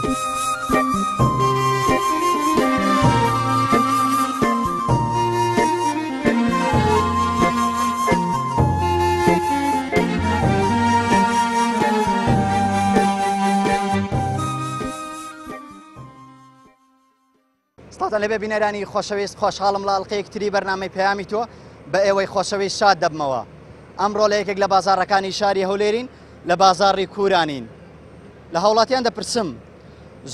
سڵاوتان لێبێ بینەرانی خۆشەویست خۆشحاڵم لە ئەڵلقەیەکی تری بەرنامەی پەیامی تۆ بە ئێوەی خۆشەویست شاد دەبمەوە ئەمڕۆ لە یەکێک لە بازاڕەکانی شاری هەولێرین لە بازاڕی کورانین لە هاوڵاتیان دەپرسم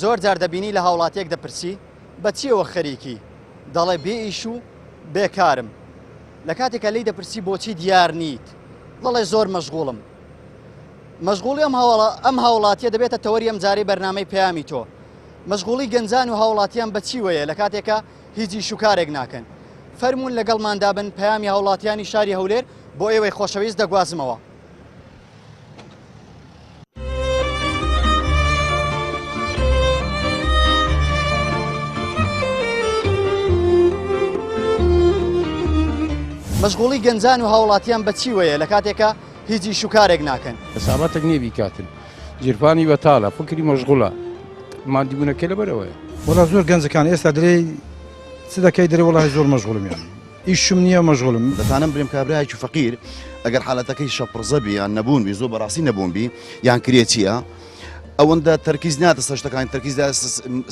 زۆر جار دەبینی لە هاوڵاتیەک دەپرسی بە چیەوە خەریکی دەڵێ بێ ئیش و بێکارم لە کاتێکە لی دەپرسی بۆچی دیار نیت دەڵێ زۆر مەشغوڵم مەشغوڵی ئەم هەواڵە ئەم هاوڵاتیە دەبێتە تەوەری ئەم جارەی بەرنامەی پەیامی تۆ مەشغوڵی گەنجان و هاوڵاتیان بە چیوەیە لە کاتێکە هیچ ئیش و کارێک ناکەن فەرمونون لەگەڵماندا بن پەیامی هاوڵاتیانی شاری هەولێر بۆ ئێوەی خۆشەویست دەگوازمەوە. مەشغوڵی گەنجان و هاوڵاتیان بە چیوەیە لە کاتێکە هیچ ئیش و کارێک ناکەن. حساباتێک نییە بیکاتن گیرفانی بەتاڵە فکری مەشغوڵە ماندیبوونەکەی لەبەرئەوەیە. وەڵا زۆر گەنجەکان ئێستا درێی چ دەکەی درێ وەڵاهی زۆر مەشغوڵم یان ئیشم نییە مەشغوڵم. دەتانم برێم کابرایەکی فەقیر ئەگەر حالەتەکەی شەپڕزە بی یان نەبوون بی زۆر بەڕاستی نەبوون بی یان کرێچیە ئەوەندە تەرکیز ناتە سەر شتەکانی تەرکیز دا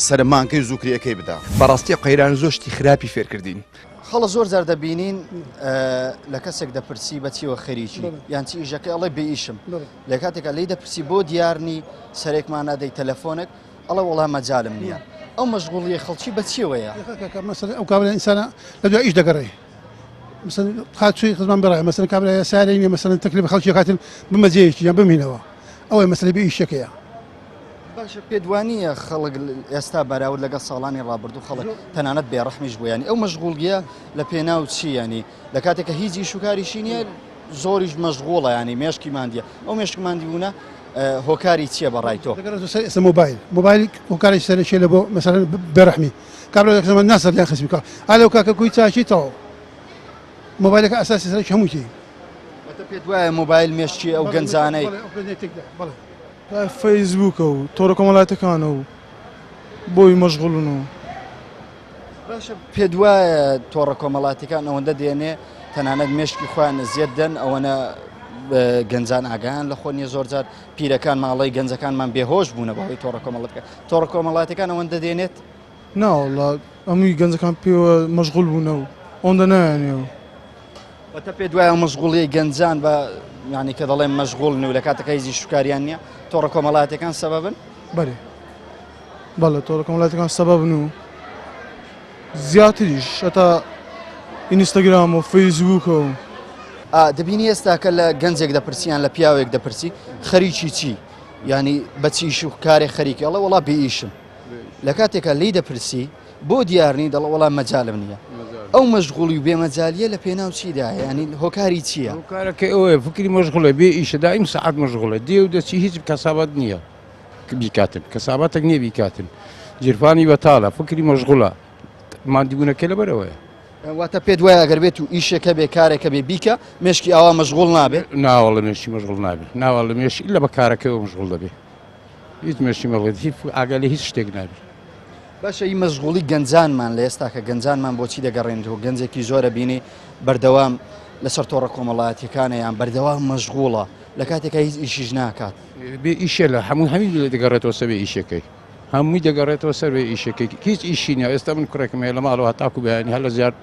سەر مانکەی زوو کرێکەی بدا. بەڕاستی قەیران زۆر شتی خراپی فێرکردین. خەڵە زۆر جار دەبینین لە کەسێک دەپرسی بە چیوە خەریکی یان چی ئیشەکەی ئەڵێ بێ ئیشم لە کاتێکا لێی دەپرسی بۆ دیار نی سەرێکمان نادەی تەلەفۆنێک ئەڵێ وەڵا مەجالم نییە ئەو مەشغوڵیە خەڵکی بە چیەوەیە؟ مەسەلەن ئەو کابرا ئینسانە لە دوای ئیش دەگەڕێ مەسەلەن خاچوی خزمان بڕای مەسەلەن کابرا سارەی نیە مەسەلەن تەکلیف خەڵکی کاتن بمە جێیەکی یان بمینەوە ئەوەی مەسەلەی بێ ئیشەکەیە. باشە پێت وانییە خەڵک ئێستا بەراورد لەگەڵ ساڵانی ڕابردوو خەڵک تەنانەت بێڕەحمیش بوو ینی ئەو مەشغوڵیە لە پێناو چی ینی لە کاتێک کە هیچ ئیش و کاریشی نییە زۆریش مەشغوڵە ینی مێشکی ماندیە ئەو مێشک ماندیبوونە هۆکاری چییە بە ڕای تۆ؟ دەگەڕێتەوە سەر ئێستا مۆبایل مۆبایل هۆکارێکی سەرەکیە لە بۆ مەسەلەن بێڕەحمی کابرا لە زەمان ناسەر یان خزمی کا ئالەو کاکە کوی چاکی تەواو مۆبایلەکە ئەساسی سەرەکی هەمووی تێی. واتە پێت وایە مۆبایل مێشکی ئەو گەنجانەی. بەڵێ ئەو گەنجانەی تێکدا بەڵێ. فەیسبووکە و تۆڕە کۆمەڵایەتەکانە و بۆی مەشغوڵن و. باشە پێت وایە تۆڕە کۆمەڵاتیەکان ئەوەندە دێنێ تەنانەت مێشکی خۆیان ئەزیەت دەن ئەوەنە گەنجان ئاگایان لە خۆ نییە زۆر جار پیرەکان ماڵی گەنجەکانمان بێهۆش بوونە بەهۆی تۆڕە کۆمەڵەکە تۆڕە کۆمەڵاتەکان ئەوەندە دێنێت ناوەڵا هەمووی گەنجەکان پێوە مەشغول بوونە و ئەوەندە نایانێ و واتە پێت وایە مەشغوڵی گەنجان بە یعنی کە دەڵێن مەشغوڵن و لە کاتەکە هیچ شوکاریان نییە تۆڕە کۆمەڵاتەکان سەبەبن بەێ بەڵێ تۆڕە کۆمەڵاتەکان سەبەبن و زیاتریش هەتا ئینستاگرام و فەیسبووکە و. دەبینی ئێستاکە لە گەنجێک دەپرسی یان لە پیاوێک دەپرسی خەریکی چی یانی بە چی ئیش و کارێک خەریکی ئەڵێ وەڵا بێ ئیشم لە کاتێکا لێی دەپرسی بۆ دیار نی دەڵێ وەڵا مەجالم نییە ئەو مەشغوڵی و بێمەجالیە لە پێناو چیدایە ینی هۆکاری چییە؟ هۆکارەکەی ئەوەیە فکری مەشغوڵە بێ ئیشە دایم سەعات مەشغوڵە دێ و دەچی هیچ کەسابەت نییە. بیکاتن کەسابەتێک نییە بیکاتن گیرفانی بەتاڵە فکری مەشغوڵە ماندیبوونەکەی لەبەرەوەیە. واتە پێت وایە ئەگەر بێت و ئیشێک هەبێ کارێک هەبێ بیکە مێشکی ئاوا مەشغوڵ نابێ؟ ناوەڵە مێشکی مەشغوڵ نابێ ناوەڵە مێشکی ئیلا بە کارەکەیەوە مەشغوڵ دەبێ هیچ مێشکی مەشغوڵ هیچ ئاگای لە هیچ شتێک نابێ. باشە ئی مەشغوڵی گەنجانمان لە ئێستا کە گەنجانمان بۆچی دەگەڕێنرەوە گەنجێکی زۆرە بینی بەردەوام لەسەر تۆڕە کۆمەڵایەتیەکانە یان بەردەوام مەشغوڵە لە کاتێکا هیچ ئیشیش ناکات. بێ ئیشە لە هەموو هەمی دەگەڕێتەوە سەر بێ ئیشەکەی هەمووی دەگەڕێتەوە سەر بێ ئیشەکەی هیچ ئیشی نیە ئێستا من کوڕێکم هەیە لە ماڵەوە هەتاکو بەیانی هەر لە زیاد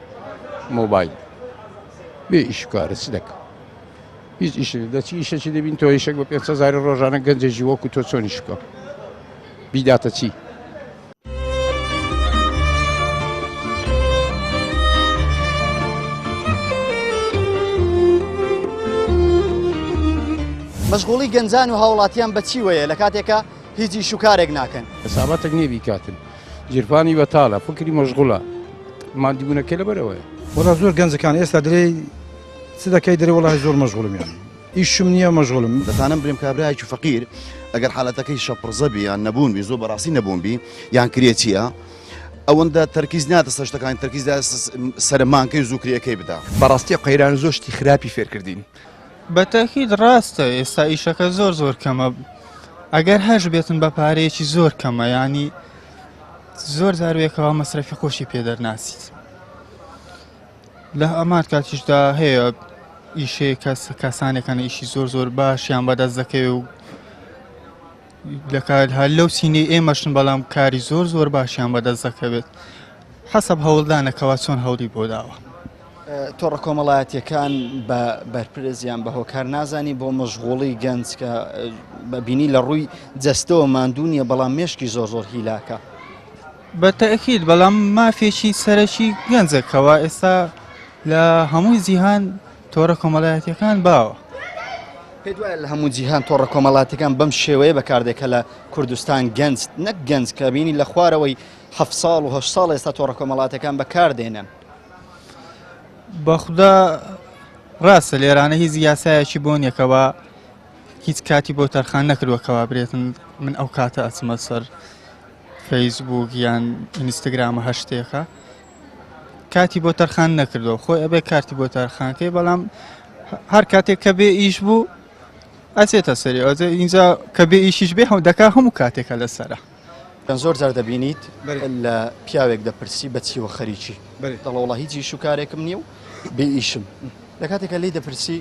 مۆبایل بێ ئیش کارە چ دەکە هیچ ئیش دەچی ئیشەکی دەبین تۆ ئیشێک بە 500 ڕۆژانە گەنجێکی وەکو تۆ چۆنیش بکە بیداتە چی؟ مەشغوڵی گەنجان و هاوڵاتیان بە چیوەیە لە کاتێکا هیچ ئیش و کارێک ناکەن؟ حساباتێک نییە بیکاتن گیرفانی بەتاڵە فکری مەشغوڵە ماندیبوونەکەی لەبەرئەوەیە. وەڵا زۆر گەنجەکان ئێستا درێی چ دەکەی درێ وەڵاهی زۆر مەشغوڵم یان ئیشم نییە مەشغوڵم. دەتانم برێم کابرایەکی فەقیر ئەگەر حالەتەکەی شەپڕزە بی یان نەبوون بی زۆر بەڕاستی نەبوون بی یان کرێچیە ئەوەندە تەرکیز ناتە سەر شتەکانی تەرکیز دا سەر مانکەی زوو کرێکەی بدا. بەڕاستی قەیران زۆر شتی خراپی فێرکردین. بە تەئکید ڕاستە ئێستا ئیشەکە زۆر زۆر کەمە. ئەگەر هەش بێتن بە پارەیەکی زۆر کەمە یانی زۆر جاروێکەوە مەسرەفی خۆشی پێ دەرناسیت لە ئەمان کاتیشدا هەیە ئیشێ کەس کەسانێکان ئیشی زۆر زۆر باشیان بەدەست دەکەوێ و لە کار هەر لەو چینەی ئێمەشن بەڵام کاری زۆر زۆر باشیان بەدەست دەکەوێت حەسەب هەوڵدانە کەوا چۆن هەوڵی بۆ داوە. تۆڕە کۆمەڵایەتیەکان بە بەرپرس یان بە هۆکار نازانی بۆ مەشغوڵی گەنج کە بەبینی لە ڕووی جەستەوە ماندوو نییە بەڵام مێشکی زۆر زۆر هیلاکە. بە تەئکید بەڵام مافێکی سەرەکی گەنجە کەوا ئێستا لە هەموو جیهان تۆڕە کۆمەڵایەتیەکان باوە. پێت وایە لە هەموو جیهان تۆڕە کۆمەڵاتیەکان بەم شێوەیە بەکاردێ کە لە کوردستان گەنج نەک گەنج کە بینی لە خوارەوەی هە ساڵ و هە ساڵ ئێستا تۆڕە کۆمەڵاتەکان بەکاردێنن؟ بەخدا ڕاستە لێرانە هیچ یاسایەکی بۆ نییە کەوا هیچ کاتی بۆ تەرخان نەکردووە کەوا برێتن من ئەو کاتە ئەچمە سەر فەیسبوک یان ئینستاگرامە هەر شتێکە کاتی بۆ تەرخان نەکردەوە خۆی ئەبێ کارتی بۆ تەرخانکەی بەڵام هەر کاتێک کە بێ ئیش بوو ئەچێتە سەری ئەوجا اینجا کە بێ ئیشیش بێ هەم دەکا هەموو کاتێکە لەسەرە. زۆر جار دەبینیت لە پیاوێک دەپرسی بە چیوە خەریکی دەڵێ وەڵا هیچ ئیش و کارێکم نییە و بێ ئیشم لە کاتێکە لێی دەپرسی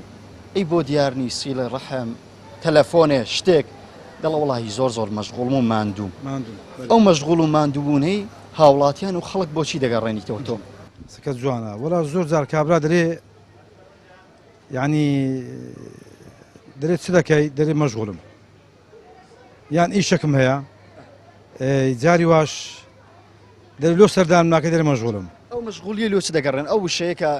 ئەی بۆ دیار نی سیڵێ ڕەحم تەلەفۆنێ شتێک دەڵێ وەڵاهی زۆر زۆر مەشغوڵم و ماندووم ئەو مەشغوڵ و ماندووبوونەی هاوڵاتیان و خەڵک بۆچی دەگەڕێنیتەوە تۆ؟ قسەکەت جوانە وەڵا زۆر جار کابرا دەرێ یعنی دەرێ چ دەکەی دەرێ مەشغوڵم یان ئیشەکم هەیە جاری واش دەرێ لۆ سەردان ناکەی دەرێ مەشغوڵم. ئەو مەشغوڵیە لۆ چ دەگەڕێن ئەو وشەیە کە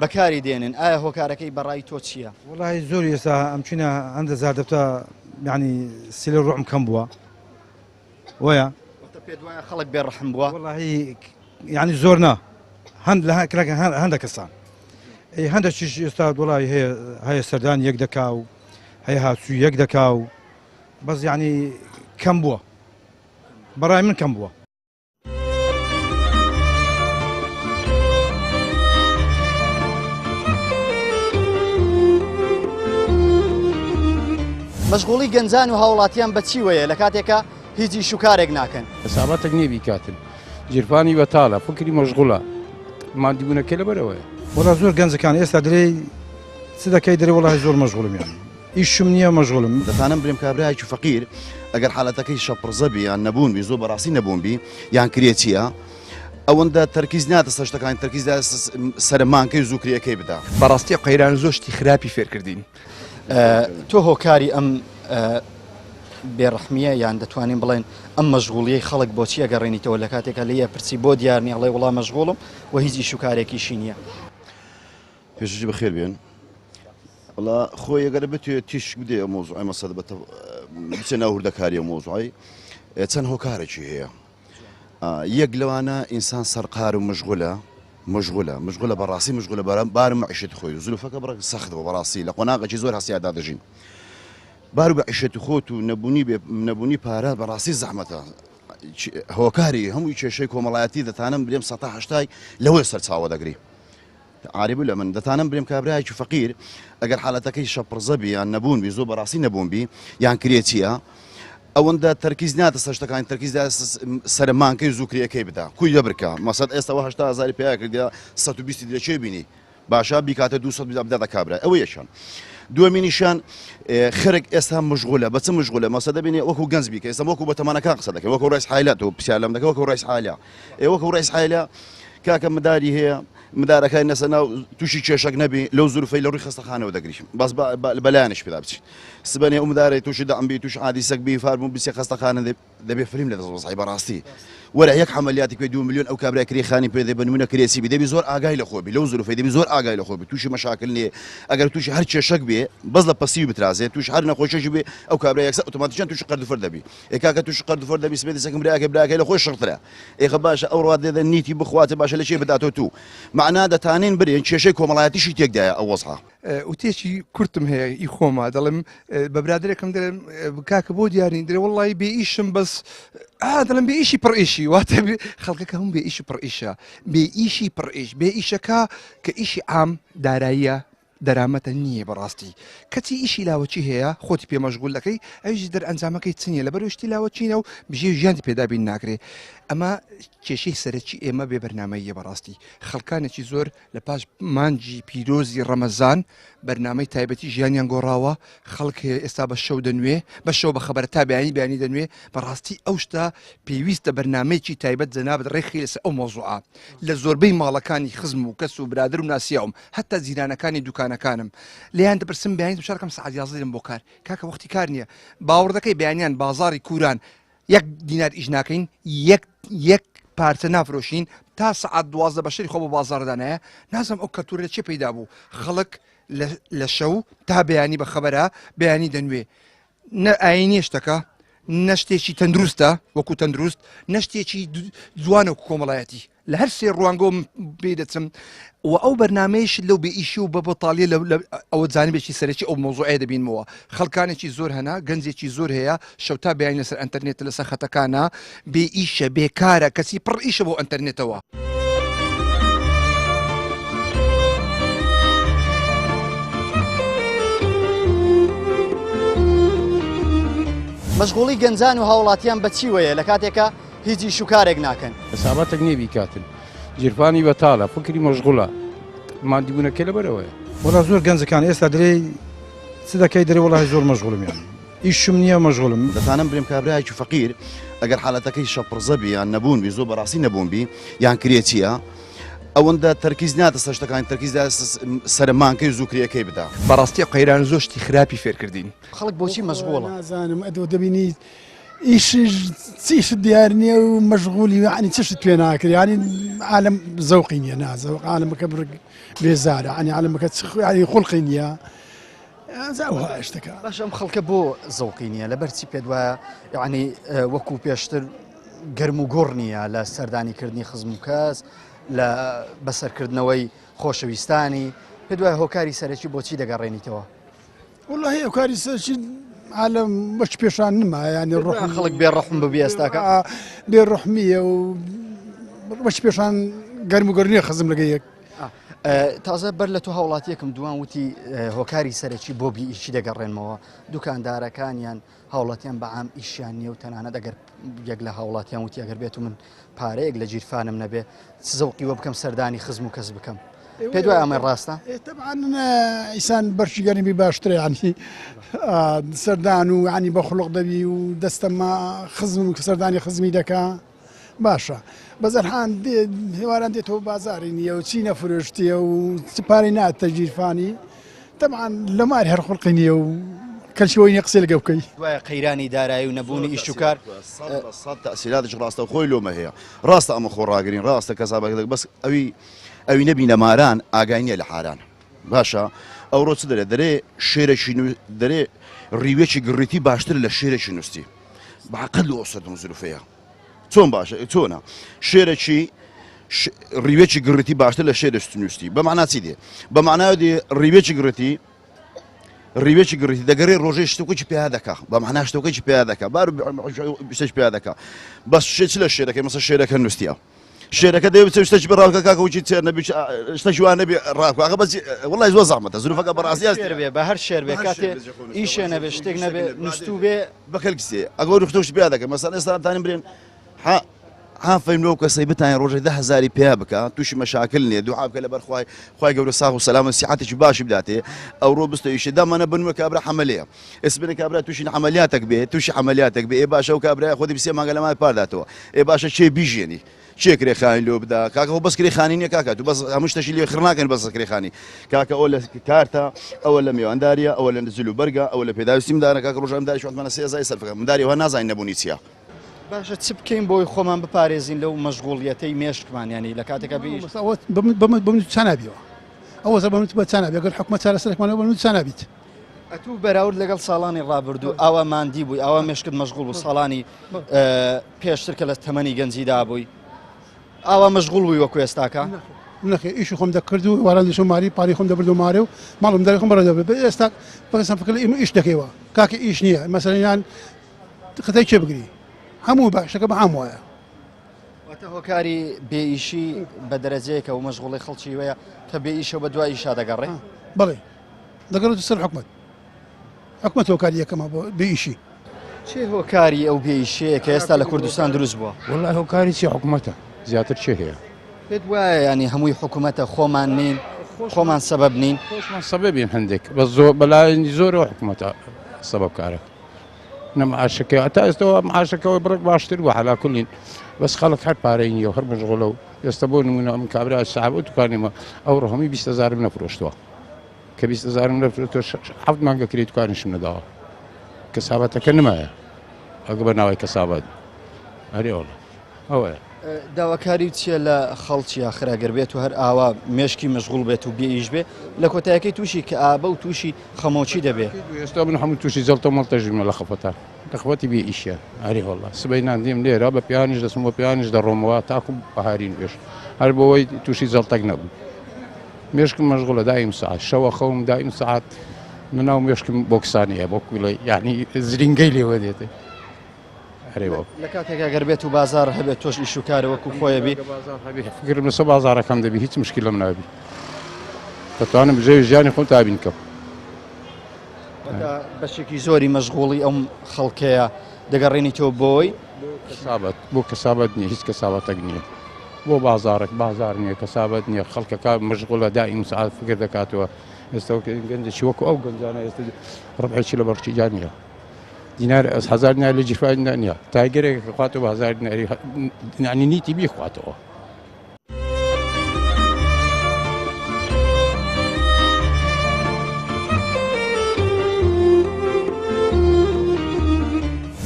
بەکاری دێنن ئایا هۆکارەکەی بەڕای تۆ چییە؟ وەڵاهی زۆر ئێستا ئەم چینە هەندە جار دەبتە یعنی سیلە ڕۆحم کەم بووە وەیە واتە پێت وایە خەڵک بێ ڕەحم بووە؟ وەڵاهی یعنی زۆر نا هەند لە هەندە کەسان ئەی هەندە چیش ئێستا وەڵاهی هەیە هەیە سەردان یەک دەکا و هەیە هاتوو یەک دەکا و بەس یعنی کەم بووە بەڕای من کەم بووە. مەشغوڵی گەنجان و هاوڵاتیان بە چیوەیە لە کاتێکا هیچ ئیش و کارێک ناکەن؟ حساباتێک نییە بیکاتن جیرفانی بەتاڵە فکری مەشغوڵە ماندیبوونەکەی لەبەرئەوەیە. وەڵا زۆر گەنجەکان ئێستا درێی چ دەکەی درێ وەڵاهی زۆر مەشغوڵم یان ئیشم نییە مەشغوڵم. دەتانم برێم کابرایەکی فەقیر ئەگەر حالەتەکەی شەپڕزە بی یان نەبوون بی زۆر بەڕاستی نەبوون بی یان کرێچیە ئەوەندە تەرکیز ناتە سەر شتەکانی تەرکیز دا سەر مانکەی زوو کرێکەی بدا. بەڕاستی قەیران زۆر شتی خراپی فێرکردین. تۆ هۆکاری ئەم بێڕەحمیە یان دەتوانین بڵێن ئەم مەشغوڵیەی خەڵک بۆچی ئەگەڕێنیتەوە لە کاتێکا لێی ئەپرسی بۆ دیار نیە ئەڵێ وڵا مەشغوڵم و هیچ ئیش و کارێکیشی نییە. پێشەکی بەخێر بێن. وەڵا خۆی ئەگەر بتوێ تیشک بدەی ئەو مەوزوعی مەسەلە بە بچێ ناو هوردەکاری ئەو مەوزوعی چەند هۆکارێکی هەیە یەک لەوانە ئینسان سەرقار و مشغولە مشغولە مشغولە بەڕاستی مشغولە بەرام بار معیشەتی خۆی زروفەکە بڕێک سەخت بوو بەڕاستی لە قۆناغێکی زۆر هەستیاردا دەژین بار و بەعیشەتی خۆت و نەبوونی بێ نەبوونی پارە بەڕاستی زەحمەتە هۆکاری هەمووی کێشەی کۆمەڵایەتی دەتانم برێم سەتا هەشتای لەوەی سەرچاوە دەگری عاربو لە من دەتانم برێم کابرایەکی فەقیر ئەگەر حالەتەکەی شەپڕزە بی یان نەبوون بی زۆر بەڕاستی نەبوون بی یان کرێچیە ئەوەندە تەرکیز ناتە سەر شتەکانی تەرکیز دا سەر مانکەی زوو کرێکەی بدا کوی دەبرکە مەسەد ئێستا 80 هزاری پیا کردیا 120 لە چێ بینی باشە بیکاتە 200 بدا بداتە کابرا ئەوە یەکیان دووەمینیشان خەرک ئێستا مشغولە بە چ مشغولە مەسە دەبینێ وەکو گەنج بیکە ئێستا وەکو بە تەمانەکان قسە دەکەن وەکو ڕئیس حایلە تۆ پرسیار لەم دەکە وەکو ڕئیس حایلە ئێ وەکو ڕئیس حایلە کاکە مداری هەیە مدارەکانی نەسە ناو تووشی کێشەک نەبی لەو زروفەی لە ڕووی خەستەخانەوە دەگری بەس بەلایەنش پێدا بچین سبەنێ ئەو مدارەی تووشی دەعم بی تووش عادیسەک بی فارموو بچێ خەستەخانە دەبێ فریم لە دەست وەزعی بەڕاستی وەرە یەک عەمەلیاتی پێ 2 میلیۆن ئەو کابرای کرێ خانی پێ دێ بە نمونە کرێچی بی دەبی زۆر ئاگای لە خۆ بی لەو زروفەی دەبی زۆر ئاگای لە خۆ بی تووشی مەشاکل نێ ئەگەر تووشی هەر کێشەک بێ بەس لە پەسیوی بترازێ تووش هەر نەخۆشێکی بێ ئەو کابرا یەکسەر ئۆتۆماتیکیان تووشی قەرد و فەرد دەبی ئێ کاکە تووشی قەرد و فەرد دەبی سبەی دەسەکم براکەی براکەی لە خۆی شڕترە ئێخە باشە ئەو ڕات دێدە نیتی بخواتێ باشە لە چێ بداتۆ تو مەعنا دەتانین برێن کێشەی کۆمەڵایەتیشی تێکدایە ئەو وەزعە. وتێکی کورتم هەیە ئی خۆمە دەڵێم بە برادەرێکم دەڵێم کاکە بۆ دیارین درێ وەڵی بێ ئیشم بەس ئا دەڵێم بێ ئیشی پڕ ئیشی واتە خەڵکەکە هەموو بێ ئیشی پڕ ئیشە بێ ئیشی پڕ ئیش بێ ئیشەکە کە ئیشی عام داراییە دەرامەتە نییە بەڕاستی کەچی ئیشی لاوەکی هەیە خۆتی پێ مەشغول دەکەی ئەویش دەرئەنجامەکەی چ نییە لەبەرئەوەی شتی لاوەکینە و بژێوی ژیانتی پێ دابین ناکرێ ئەمە کێشەی سەرەکی ئێمە بێ بەرنامەییە بەڕاستی خەڵکانێکی زۆر لە پاش مانگی پیرۆزی ڕەمەزان بەرنامەی تایبەتی ژیانیان گۆڕاوە، خەڵک هەیە ئێستا بە شەو دەنوێ، بە شەو بە خەبەرە تا بەیانی بەیانی دەنوێ، بەڕاستی ئەو شتە پێویستە بەرنامەیەکی تایبەت جەنابت ڕێکخەی لەسەر ئەو مەوزوعە. لە زۆربەی ماڵەکانی خزم و کەس و برادەر و ناسیاوم هەتا جیرانەکانی دوکانەکانم لێیان دەپرسم بەیانی تمشا دەکەم سەعات 11 دێم بۆ کار، کاکە وەختی کار نییە، باوەڕ دەکەی بەیانیان بازاڕی کوران یەک دینار ئیش ناکەین یەک یەک پارچە نافرۆشین تا سەعات 12 بەشەری خۆ بۆ بازاڕدانایە نازم ئەو کەلتورە لە چێ پەیدا بوو خەڵک لە شەو تا بەیانی بە خەبەرە بەیانی دەنوێ نە ئاینیە شتەکە نە شتێکی تەندروستە وەکو تەندروست نە شتێکی جوانە و کۆمەڵایەتی لە هەر سێ ڕوانگەوە من پێی دەچم و ئەو بەرنامەیەش لەو بێ ئیشی و بە بەتاڵیە لە ئەوە جانبێکی سەرەکی ئەو مەوزوعەیە دەبینمەوە خەڵکانێکی زۆر هەنا گەنجێکی زۆر هەیە شەو تا بەیانی لەسەر ئەنتەرنێتە لەسەر خەتەکانە بێ ئیشە بێکارە کەچی پڕ ئیشە بۆ ئەنتەرنێتەوە. مەشغوڵی گەنجان و هاوڵاتیان بە چیوەیە لە کاتێکا هیچ ئیش و کارێک ناکەن. حساباتێک نییە بیکاتن گیرفانی بەتاڵە فکری مەشغوڵە ماندیبوونەکەی لەبەرئەوەیە. وەڵا زۆر گەنجەکان ئێستا دەرێی چ دەکەی دەرێ وەڵاهی زۆر مەشغوڵم یان ئیشم نییە مەشغوڵم. دەتانم برێم کابرایەکی فەقیر ئەگەر حالەتەکەی شەپڕزە بی یان نەبوون بی زۆر بەڕاستی نەبوون بی یان کرێچیە ئەوەندە تەرکیز ناتە سەر شتەکانی تەرکیز دا سەر مانکەی زوو کرێکەی بدا. بەڕاستی قەیران زۆر شتی خراپی فێرکردین. خەڵک بۆچی مەشغوڵە؟ نازانم ئەدۆ دەبینی ئیشیش چیشت دیار نییە و مەشغولی یعنی چشت پێ ناکرێ یعنی عالم زەوقی نییە نازەوق عالمەکە بڕگ بێزارە عنی عالمەکە چ ینی خوڵقی نییە ئەوها شتەکە باش ئەم خەڵکە بۆ زەوقی نییە لەبەر چی پێت وایە یعنی وەکو پێشتر گەرم و گوڕ نییە لە سەردانیکردنی خزم و کەس لە بەسەرکردنەوەی خۆشەویستانی پێت وایە هۆکاری سەرەکی بۆچی دەگەڕێنیتەوە؟ وەڵاهی ئەو کاری سەرچی عالم وەک پێشان نما یانی ڕۆح خەڵک بێ ڕەحم ببی ئێستاکە بێ ڕەحمیە و وەک پێشان گەرم و گەرنیە خزم لەگە یەک تازە بەر لە تۆ هاوڵاتیەکم دوان وتی هۆکاری سەرەکی بۆ بی ئیشی دەگەڕێنمەوە دوکاندارەکانیان هاوڵاتیان بە عام ئیشیان نییە و تەنانەت ئەگەر یەک لە هاوڵاتیان وتی ئەگەر بێت و من پارەیەک لە گیرفانم نەبێ چ زەوقی وە بکەم سەردانی خزم و کەس بکەم پێ دوای ئەمە ڕاستە طبعا ئیسان بەرشی گەرمی باشترە ینی سەردان و ینی بە خلق دەبی و دەستەمە خزم و سەردانی خزمی دەکا باشە بەزەرحان هێواران دێتەوە بازاری نییە و چی نەفرۆشتیە و چ پارەی ناتە گیرفانی تەبعەن لە ماری هەر خوڵقی نییە و کەلکی وەی نییە قسەی لەگەڵ بکەی. دوای قەیرانی دارایی و نەبوونی ئیش و کار. سەد بە سەد تەئسیراتێکی ڕاستەوخۆی لۆمە هەیە. ڕاستە ئەمە خۆڕاگرین، ڕاستە کەسابەت بەس ئەوی ئەوی نەبینە ماران ئاگای نییە لە حاران. باشە ئەوڕۆ چ دەرێ؟ دەرێ شێرێکی دەرێ ڕیوێکی گڕیتی باشترە لە شێرێکی نووستی. بە عەقل لۆ ئەو سەردەم و زروفەیە. چۆن باشە چۆنە شێرەکی ڕیوێکی گڕتی باشتر لە شێرە نووستی بە معنا چی دێ بە معناوە دێ ڕیوێکی گڕتی ڕیوێکی گڕتی دەگەڕێ ڕۆژەی شتۆکێکی پیا دەکا بە معنا شتۆکێکی پیا دەکا بار شتێک پیا دەکا بەس شێ چ لە شێرەکەی مەسە شێرەکە نووسیە شێرەکە دەوێت بچێت شتێکی بڕاوکە کاکە وچی چێر نەبی شتێکی وان نەبی ڕاکو ئاخە بەس وڵی زۆر زەحمەتە زروفەکە بەڕاستی شێر بێ بە هەر شێر بێ کاتێ ئیشێ نەبێ شتێک نەبێ نووسوو بێ بەکەلکسێ ئەگەر وختەش پیا دەکەم مەسەن ئێستا تانیم برێن ها ئافەرین لەو کەسەی بتانێ ڕۆژێ دە هەزاری پیا بکە تووشی مەشاکل نییە دوعا بکە لەبەر خوای خوای گەورە ساغ و سەلامەت سیحەتێکی باشی بداتێ ئەوڕۆ بستە ئیشێ دامانە بنوە کابرا حەمەلەیە ئێستا کابرا تووشی عەمەلیاتێک بێ تووشی عەمەلیاتێک بێ ئێ باشە ئەو کابرای خۆی سێ مانگە لە مای پارداتەوە ئێ باشە کێ بیژێنی کێ کرێ خانی لۆ بدا کاکە خۆ بەس کرێ خانی نییە کاکە تو بەس هەموو شتەشی لێ خڕ ناکەن بەس کرێ خانی کاکە ئەوە لە کارتە ئەوە لە میوانداریە ئەوە لە زل و بەرگە ئەوە لە پێداویستی مندارە کاکە ڕۆژە منداری شوانتمانە سێ هەزاری سەرفەکە منداری وە نازانین نەبوونی چییە. باشە چ بکەین بۆی خۆمان بپارێزین لەو مەشغوڵیەتەی مێشکمان یانی لە کاتێکا بیش. مامۆستا ئەوە بە من چا نابیەوە ئەوە بە من بە چا نابی ئەگەر حکومەت چارەسەرێکمان بە من چا نابیت. ئەتوو بەراورد لەگەڵ ساڵانی ڕابردوو ئاوا ماندی بووی ئاوا مێشکت مەشغوڵ بوو ساڵانی پێشتر کە لە تەمەنی گەنجیدا بووی ئاوا مەشغوڵ بووی وەکو ئێستاکە؟ نەخێر ئیشی خۆم دەکرد و واران دەچووم ماری پارەی خۆم دەبرد و مارێ و ماڵم داری خۆم بەڕێ دەبرد ئێستا بەسم فکر ئیمە ئیش دەکەیەوە کاکە ئیش نییە مەسەلەن یان قەتای کێ بگری هەموو باشەکە بە عام وایە. واتە هۆکاری بێ ئیشی بە دەرەجەیەکە و مەشغوڵی خەڵکی وەیە کە بێ ئیشە بە دوای ئیشا دەگەڕێ؟ بەڵێ. دەگەڕێتە سەر حکومەت. حکومەت هۆکاری یەکەمە بۆ بێ ئیشی. چێ هۆکاری ئەو بێ ئیشیەیە کە ئێستا لە کوردستان دروست بووە؟ وەڵا هۆکاری چی حکومەتە زیاتر چێ هەیە؟ پێت وایە یانی هەمووی حکومەتە خۆمان نین خۆمان سەبەب نین؟ خۆشمان سەبەبین هەندێک بەس زۆر بەلایەنی زۆرەوە حکومەتە سەبەبکارە. نە معاشەکەی هەتا ئێستەوە معاشەکەەوە بڕێک باشتر بوو حەلا کولین بەس خەڵک هەر پارەی نییە و هەر مەشغوڵە و ئێستا بۆ نمونە ئەم کابرا سەحاب و دوکانیمە ئەو ڕۆ هەمووی 20 هەزارم نەفرۆشتووە کە 20 هەزارم نەفرۆشتووە حەفت مانگە کرێی دوکانیشم نەداوە کەسابەتەکە نمایە ئەگە بە ناوی کەسابەت ئەرێ وەڵا ئەوەیە. داواکاریت چیە لە خەڵکی ئاخر ئەگەر بێت و هەر ئاوا مێشکی مەشغوڵ بێت و بێ ئیش بێ لە کۆتایەکەی تووشی کەئابە و تووشی خەمۆکی دەبێ. ئێستا من هەموو تووشی جەڵتە و مەڵتە ژیمە لە خەفەتان لە خەفەتی بێ ئیشیان ئەرێ وەڵا سبەی نان دێم لێرە بە پیانیش دەچم بۆ پیانیش دەڕۆمەوە تاکو بەهاری نوێش هەر بۆوەی تووشی جەڵتەک نەبوو مێشکم مەشغوڵە دایم سەعات شەوە خەوم دایم سەعات لەناو مێشکم بۆکسانەیە بۆ کوڵێ یعنی زرینگەی لێوە دێتێ. ئەرێ وەک. لە کاتێکا گەر بێت و بازاڕ هەبێت تۆش ئیش و کارە وەکو خۆیە بی. بازاڕ هەبی فکرم لەسەر بازاڕەکەم دەبی هیچ مشکیلەم نابی دەتوانم بژێوی ژیانی خۆم دابین کەم. واتە بەشێکی زۆری مەشغوڵی ئەم خەڵکەیە دەگەڕێنیتەوە بۆی؟ بۆ کەسابەت بۆ کەسابەت نییە هیچ کەسابەتەک نییە بۆ بازاڕێک بازاڕ نییە کەسابەت نییە خەڵکەکە مەشغوڵە دایم سەعات فکر دەکاتەوە ئێستا گەنجێکی وەکو ئەو گەنجانە ئێستا ڕبعێکی لە بەڕچیدا نییە. دینار ئەس هەزار دینار لە گیرفانیدا نییە تایگەرێک خواتەوە بە هەزار دیناری یعنی نیتی بیخواتەوە.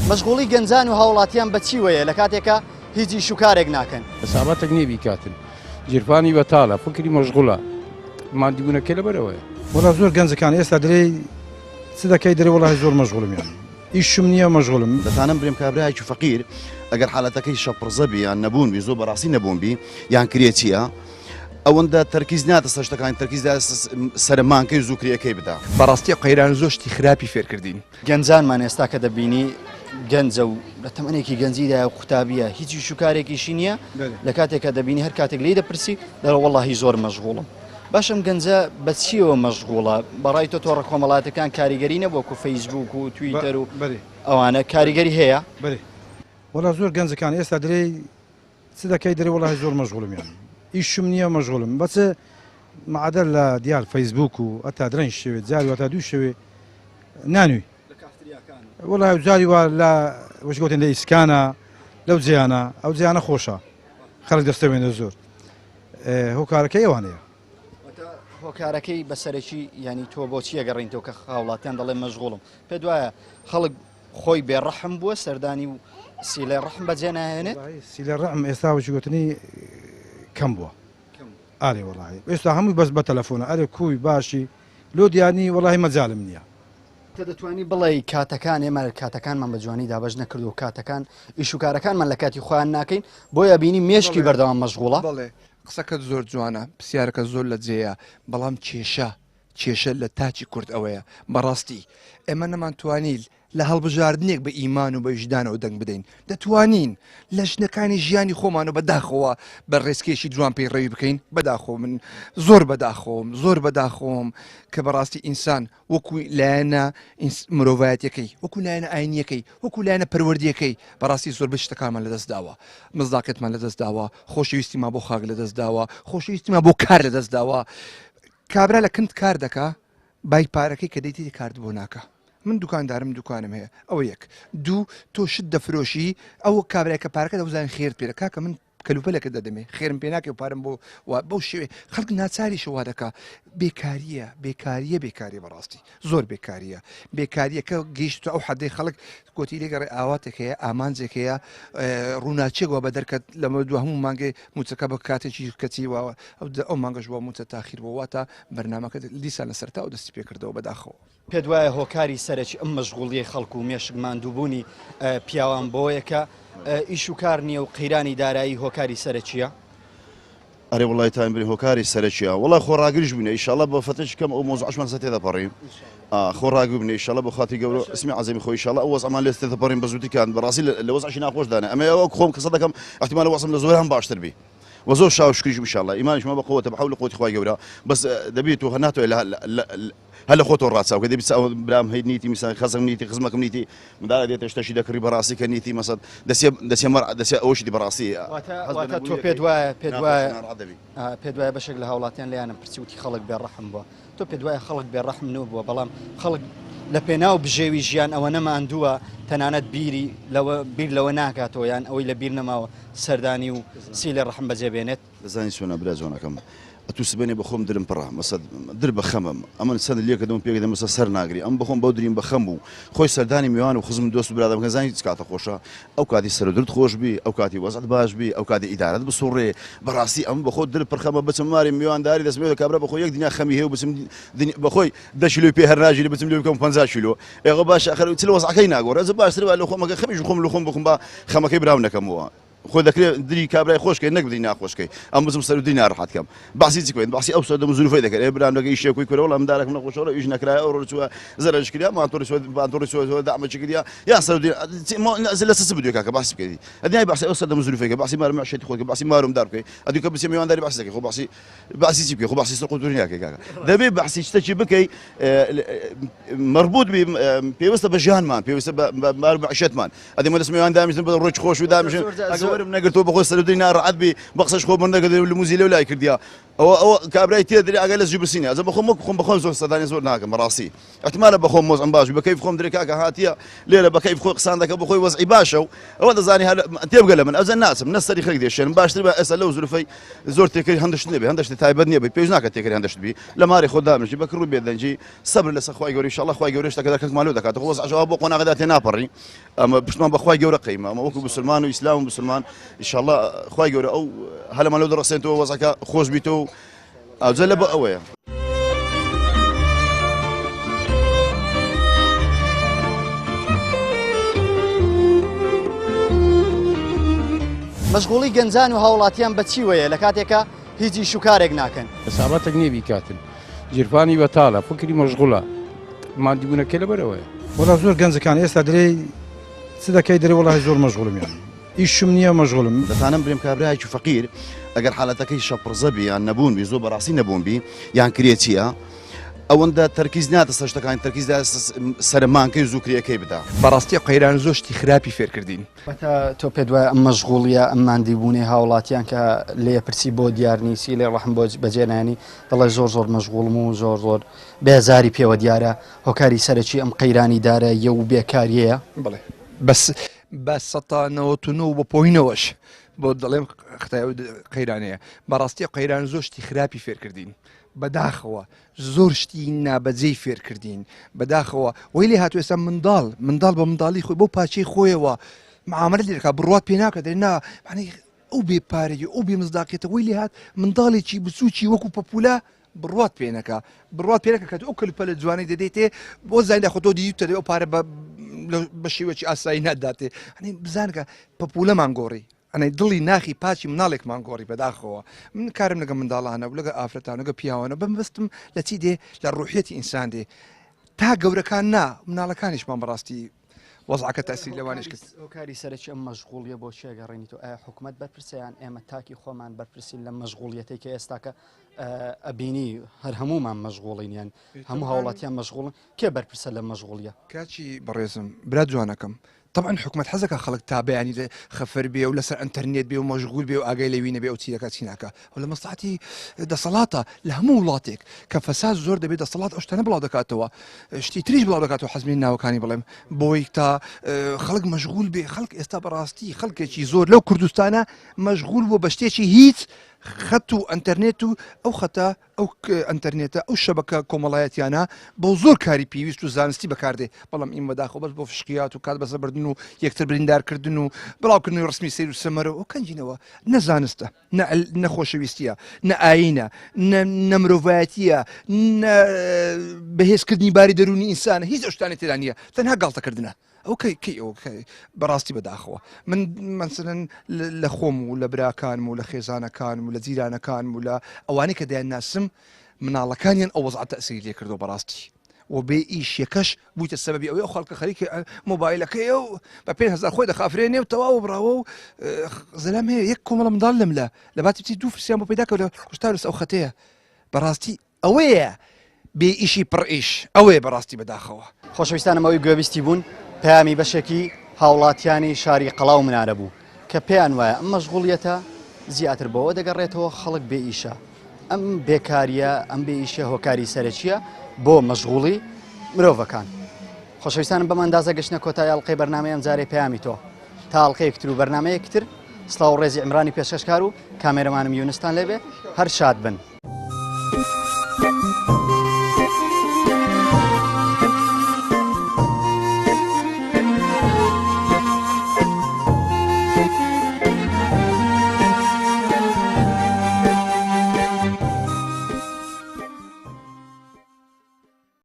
مەشغوڵی گەنجان و هاوڵاتیان بە چیوەیە لە کاتێکا هیچ ئیش و کارێک ناکەن؟ حساباتێک نییە بیکاتن گیرفانی بەتاڵە فکری مەشغوڵە ماندیبوونەکەی لەبەرەوەیە. وەڵا زۆر گەنجەکان ئێستا درێی چ دەکەی دەرێ وەڵاهی زۆر مەشغوڵم یان ئیشم نییە مەشغوڵم. دەتانم برێم کابرایەکی فەقیر ئەگەر حالەتەکەی شەپڕزە بی یان نەبوون بی زۆر بەڕاستی نەبوون بی یان کرێچیە ئەوەندە تەرکیز ناتە سەر شتەکانی تەرکیز دا سەر مانکەی زوو کرێکەی بدا. بەڕاستی قەیران زۆر شتی خراپی فێرکردین. گەنجانمان ئێستا کە دەبینی گەنجە و لە تەمەنێکی گەنجیدایە و قوتابیە هیچ ئیش و کارێکیشی نییە لە کاتێکا دەبینی هەر کاتێک لێی دەپرسی دەڵێ وەڵاهی زۆر مەشغوڵم. باشە ئەم گەنجە بە چیەوە مەشغوڵە؟ بەڕای تۆ تۆڕە کۆمەڵاتەکان کاریگەری نەبووە وەکو فەیسبووک و تویتەر و ئەوانە کاریگەری هەیە؟ بەرێ وەڵا زۆر گەنجەکان ئێستا درێی چ دەکەی درێ وەڵاهی زۆر مەشغوڵم یان ئیشم نییە مەشغوڵم بەچ معادە لە دیار فەیسبووک و ئەتا درەنگ شەوێ جاری واتا دوو شەوێ نانوی وەڵا جاری وا لە وش گوتن لە ئیسکانە لەو جیانە ئەو جیانە خۆشە خەڵک دەستەوێنە زۆر هۆکارەکەی ئەوانەیە. واتە هۆکارەکەی بە سەرەکی یانی تۆ بۆچی ئەگەڕینتەوە کە هاوڵاتیان دەڵێن مەشغوڵم پێت وایە خەڵک خۆی بێ ڕەحم بووە سەردانی و سیلە ڕەحم بەجێ ناهێنێت؟ سیلە ڕەحم ئێستا وەکی گوتنی کەم بووە ئارێ وەڵاهی ئێستا هەمووی بەس بە تەلەفۆنە ئەرێ کوی باشی لۆ دیانی وەڵاهی مەجالم نییە. تە دەتوانی بڵێی کاتەکان ئێمە کاتەکانمان بە جوانی دابەش نەکردو کاتەکان ئیش و کارەکانمان لە کاتی خۆیان ناکەین بۆیە بینی مێشکی بەردەوام مەشغوڵە. بەڵێ قسەکەت زۆر جوانە پرسیارەکە زۆر لە جێیە بەڵام کێشە کێشە لە تاکی کورد ئەوەیە بەڕاستی ئێمە نەمانتوانی لە هەڵبژاردنێک بە ئیمان و بە ویژدانەوە دەنگ بدەین دەتوانین لە ژنەکانی ژیانی خۆمان و بەداخەوە بە ڕێسکێکی جوان پەیڕەوی بکەین بەداخۆ من زۆر بەداخۆم زۆر بەداخۆم کە بەڕاستی ئینسان وەکو لایەنە مرۆڤایەتەکەی وەکو لایەنە ئاینیەکەی وەکو لایەنە پەروەردیەکەی بەڕاستی زۆربەی شتەکانمان لەدەست داوە مزداقێتمان لەدەست داوە خۆشەویستیمان بۆ خاک لەدەست داوە خۆشەویستیمان بۆ کار لەدەست داوە کابرا لە کنت کار دەکا بای پارەکەی کە دەیتێتی کارت بۆ ناکا من دوکاندارم دوکانم هەیە ئەوە یەک دوو تۆ شت دەفرۆشی ئەو کابرای کە پارەکە دەوزان خێرت پێ کاکە من کەلوپەلێکت دەدەمێ خێرم پێ ناکەی و پارەم بۆ وا بەو شێوەیە خەڵک ناچاریشە وا دەکا بێکارییە بێکارییە بێکاریە بەڕاستی زۆر بێکارییە بێکاریەکە گەیشتە ئەو حەدەی خەڵک گۆتی لێگەڕێ ئاواتێک هەیە ئامانجێک هەیە ڕووناچێک وا بە دەرکەت لەمە دو هەموو مانگێ موچەکە بە کاتێکی کەچی واوە ئەو مانگەش بۆ موچە تاخیر بۆ واتە بەرنامەکە دیسان لە سەرتاوە دەستی پێکردەوە بەداخەوە. پێت وایە هۆکاری سەرەکی ئەم مەشغوڵیەی خەڵک و مێشک ماندووبوونی پیاوان بۆیە کە ئیش و کار نییە و قەیرانی دارایی هۆکاری سەرەکییە؟ ئەرێ وڵی تایم بری هۆکاری سەرەکیە وڵا خۆ ڕاگریش بووینە ئیشاڵە بە فەتەش کەم ئەو مۆزعشمان سە تێدەپەڕین خۆ ڕاگر بووینە ئیشاڵە بۆ خاتی گەورە اسمی عەزیمی خۆ ئیشاڵە ئەو وەزعمان لێ تێدەپەڕین بە زووتی کات بەڕاستی لە وەزعشی ناخۆشدانە ئەمە ئەوە خۆم قسە دەکەم احتمال وەزعم لە زۆر هەم باشتر بی. وە زۆر شاو شکریش ان شاء الله ئیمانیشمان بە قوتە بە حەول و قوتی خوای گەورە بەس دەبێت تۆ ناتوانێت هەر لە خۆتەوە ڕاچاو کە دەبی ئەوە برام هەیت نیتی میسان خەزم نیتی خزمەکەم نیتی منداڵە دێتە شتەشی دەکڕی بەڕاستی کە نیتی مەسەد دەسێ دەسێ مەر دەسێ ئەوەشی دی بەڕاستی واتە تۆ پێت وایە پێت وایە پێت وایە بەشێک لە هاوڵاتیان لێیانم پرسی وتی خەڵک بێ ڕەحم بووە تۆ پێت وایە خەڵک بێ ڕەحم نەبووە بەڵام خەڵک لە پێناو بژێوی ژیان ئەوە نەماندووە تەنانەت بیری لەوە بیر لەوە ناکاتەوە یان ئەوەی لە بیر نەماوە سەردانی و سیلە ڕەحم بەجێ بێنێت. دەزانی چۆنە برا جوانەکەم ئەتوو سبەینێ بەخۆم درم پڕە مەسەد در بە خەمم ئەمن چەند لێکە دەم پێک دەم مەسە سەر ناگری ئەم بەخۆم بەو دریم بە خەم بوو خۆی سەردانی میوان و خزم دۆست و برادەم کە زانی چ کاتە خۆشە ئەو کاتی سەر و درت خۆش بی ئەو کاتی وەزعت باش بی ئەو کاتی ئیدارەت بسوڕێ بەڕاستی ئەم بەخۆ در پڕخەمە بچم ماری میوانداری دەستم لێ کابرا بەخۆ یەک دنیا خەمی هەیە و بچم بەخۆی 10 کیلۆی پێ هەر ناگیری بچم لێ بکەم 50 کیلۆ ئێغە باشە ئەخر چ لە وەزعەکەی ناگۆڕێ ئەز باشتر وا لە خۆمەکە خەمیش خۆم لە خۆم بخۆم با خەمەکەی براو نەکەمەوە خۆ دەکرێ دری کابرای خۆش کەی نەک دری ناخۆش کەی ئەم بزم سەر دری ناڕەحەت کەم باسی چی کوێن باسی ئەو سەردەم زروفەی دەکرد ئێ برام لەگە ئیشێ کوی کورە وەڵام مندارەکم نەخۆشە وەڵا ئیش نەکرایە ئەو ڕۆژ چووە زەرەرش کریا مانتۆری چووە بانتۆری چووە دەعمەچی کریا یا سەر دری لە چ بدوێ کاکە باسی بکەی ئەدی باسی ئەو سەردەم زروفەی کە باسی مارم معشەتی خۆت کە باسی مارم دار بکەی ئەدی کە بچێ میوانداری باسی دەکەی خۆ باسی باسی چی بکەی خۆ باسی سەر قوتوری ناکەی کاکە دەبێ باسی شتێکی بکەی مەربوط بی پێویستە بە ژیانمان پێویستە بە مار معیشەتمان ئەدی من دەست میوان دامیشن بە ڕۆژ خۆش و دامیشن ئەگەر وەرم نەگرتەوە بەخۆ سەر دری ناڕەحەت بی بە قسەش خۆ من نەگرت لموزی لەو لای کردیا ئەوە ئەوە کابرای تێ درێ ئەگەر لە زوو بسینە ئەزە بەخۆم وەک خۆم بەخۆم زۆر سەدانی زۆر ناکەم بەڕاستی احتمالە بەخۆم وەزعم باش بە کەیف خۆم درێ کاکە هاتیە لێرە بە کەیف خۆی قسان دەکە بەخۆی وەزعی باشە و ئەوە دەزانی هەر تێبگە لە من ئەوجا ناچم نە سەری خەڵک دێشێنم باشتر بە ئێستا لەو زروفەی زۆر تێکەری هەندشت نەبێ هەندشت تایبەت نییە بێ پێویست ناکە تێکەری هەندشت بی لە ماری خۆ دامژی بە کڕ و بێدەنگی سەبر لەسەر خوای گەورە ئینشاڵڵا خوای گەورە شتەکە دەکەک مالۆ دەکات خۆ وەزعش ئەوە بۆ قۆناغەدا تێناپەڕی ئەمە پشتمان بە خوای گەورە قەیمە ئەمە وەکو مسلمان و ئیسلام و مسلمان ئینشاڵڵا خوای گەورە ئەو هەلەمان لەو دەڕەسێنتەوە وەزعەکە خۆش بیتەوە و ئەوجا لە بۆ ئەوەیە. مەشغوڵی گەنجان و هاوڵاتیان بە چیوەیە لە کاتێکا هیچ ئیش و کارێک ناکەن؟ حساباتێک نییە بیکاتن گیرفانی بەتاڵە فکری مەشغوڵە ماندیبوونەکەی لەبەرەوەیە. وەڵا زۆر گەنجەکان ئێستا درێی چ دەکەی درێ وەڵاهی زۆر مەشغوڵم یان ئیشم نییە مەشغوڵم. دەتانم برێم کابرایەکی فەقیر ئەگەر حالەتەکەی شەپڕزە بی یان نەبوون بی زۆر بەڕاستی نەبوون بی یان کرێچیە ئەوەندە تەرکیز ناتە سەر شتەکانی تەرکیز دا سەرمانکەی زوو کرێکەی بدا. بەڕاستی قەیران زۆر شتی خراپی فێرکردین. واتە تۆ پێت وایە ئەم مەشغوڵیە ئەم ماندیبوونەی هاوڵاتیان کە لێ پرسی بۆ دیار نیسی لێ ڕەحم بۆ بەجێ نانی دەڵێ زۆر زۆر مەشغوڵم و زۆر زۆر بێزاری پێوە دیارە هۆکاری سەرەکی ئەم قەیرانی داراییە و بێکاریەیە؟ بەڵێ بەس بە سەتا 99 بە پۆینەوەش بۆ دەڵێم ختای ئەو قەیرانەیە بەڕاستی قەیران زۆر شتی خراپی فێرکردین بەداخەوە زۆر شتی نابەجێی فێرکردین بەداخەوە وەی لێ هاتو ئێستا منداڵ منداڵ بە منداڵی خۆی بۆ پاچەی خۆیەوە معاملە لێ دەکات بڕوات پێ ناکات دەرێ نا معنی ئەو بێ پارەیە ئەو بێ مزداقیەتە وەی لێ هات منداڵێکی بچووکی وەکو پەپولە بڕوات پێ نەکا بڕوات پێ نەکا کە ئەو کەلوپەلە جوانەی دەدەیتێ بۆ زانیدا خۆ تۆ دیوتە ئەو پارە بە شێوەیەکی ئاسایی ناداتێ ئەنی بزانکە پەپولەمان گۆڕی ئەنی دڵی ناخی پاچی مناڵێکمان گۆڕی بەداخەوە من کارم لەگە منداڵانە و لەگە ئافرەتان لەگە پیاوانە بەمبستم لە چی دێ لە ڕوحیەتی ئینسان دێ تا گەورەکان نا مناڵەکانیشمان بەڕاستی وەزعەکە تەسیر لەوانیش کرد. هۆکاری سەرەکی ئەم مەشغوڵیە بۆ چیە گەڕێنیتەوە؟ ئایا حکومەت بەرپرسە یان ئێمە تاکی خۆمان بەرپرسین لەم مەشغوڵیەتەی کە ئێستاکە ئەبینی هەر هەموومان مەشغوڵین یان هەموو هاوڵاتیان مەشغوڵن کێ بەرپرسە لەم مەشغوڵیە؟ کاکی بەڕێزم برا جوانەکەم تەبعەن حکومەت حەزەکا خەڵک تا بەیانی لە خەفەر بێ و لەسەر ئەنتەرنێت بێ و مەشغول بێ و ئاگای لەوی نەبێ ئەو چی دەکا چی ناکا ئەو لە مەسڵەحەتی دەسەڵاتە لە هەموو وڵاتێک کە فەساد زۆر دەبێ دەسەڵات ئەو شتانە بڵاو دەکاتەوە شتی تریش بڵاو دەکاتەوە حەزم نیە ناوەکانی بڵێم بۆی تا خەڵک مەشغول بێ خەڵک ئێستا بەڕاستی خەڵکێکی زۆر لەو کوردستانە مەشغول بووە بە شتێکی هیچ خەت و ئەتەرنێت و ئەو خەتە ئەو ئەتەرنێتە ئەو شەبەکە کۆمەڵایەتیانە بۆ زۆر کاری پێویست و زانستی بەکاردێ بەڵام ئیمە بەداخەوە بەس بۆ فشقیات و کات بەسەبردن و یەکتر بریندارکردن و بڵاوکردنەوەی ڕسمی سەیر و سەمەرە و کەنجینەوە نە زانستە نە خۆشەویستیە نە ئاینە نە مرۆڤایەتیە نە بەهێزکردنی باری دەروونی ئینسانە هیچ ئەو شتانەی تێدا نییە تەنها گاڵتەکردنە ئەو کەی کەی ئەو بەڕاستی بەداخەوە من مەسەلەن لە خۆم و لە براکانم و لە خێزانەکانم و لە جیرانەکانم و لە ئەوانەی کە دەیان ناسم مناڵەکانیان ئەو وەزعە تەئسیری لێ کردووە بەڕاستی. و بێ ئیشیەکەش بوویتە سەبەبی ئەوەی ئەو خەڵکە خەریکی مۆبایلەکەیە و بە 5000 خۆی دەخافرێنێ و تەواو بڕاوە و زەلام هەیە یەک کۆمەڵە منداڵ لەملا لە باتی بچی دوو فرسیان بۆ پەیدا کە لە کوشتار لەسەر ئەو خەتەیە بەڕاستی ئەوەیە بێ ئیشی پڕ ئیش ئەوەیە بەڕاستی بەداخەوە. خۆشەویستانم ئەوەی گوێبیستی بوون پەیامی بەشێکی هاوڵاتیانی شاری قەڵا و منارە بوو کە پێیان وایە ئەم مەشغوڵیەتە زیاتر بەوە دەگەڕێتەوە خەڵک بێ ئیشە ئەم بێکاریە ئەم بێ ئیشە هۆکاری سەرەکیە بۆ مەشغوڵی مرۆڤەکان. خۆشەویستانم بەم ئەندازە گەشتنە کۆتای ئەڵقەی بەرنامەی ئەمجارەی پەیامی تۆ تا ئەڵقەیەک تر و بەرنامەیەک تر سڵاو و ڕێزی عیمرانی پێشکەشکار و کامێرەمانم یونستان لێبێ هەر شاد بن.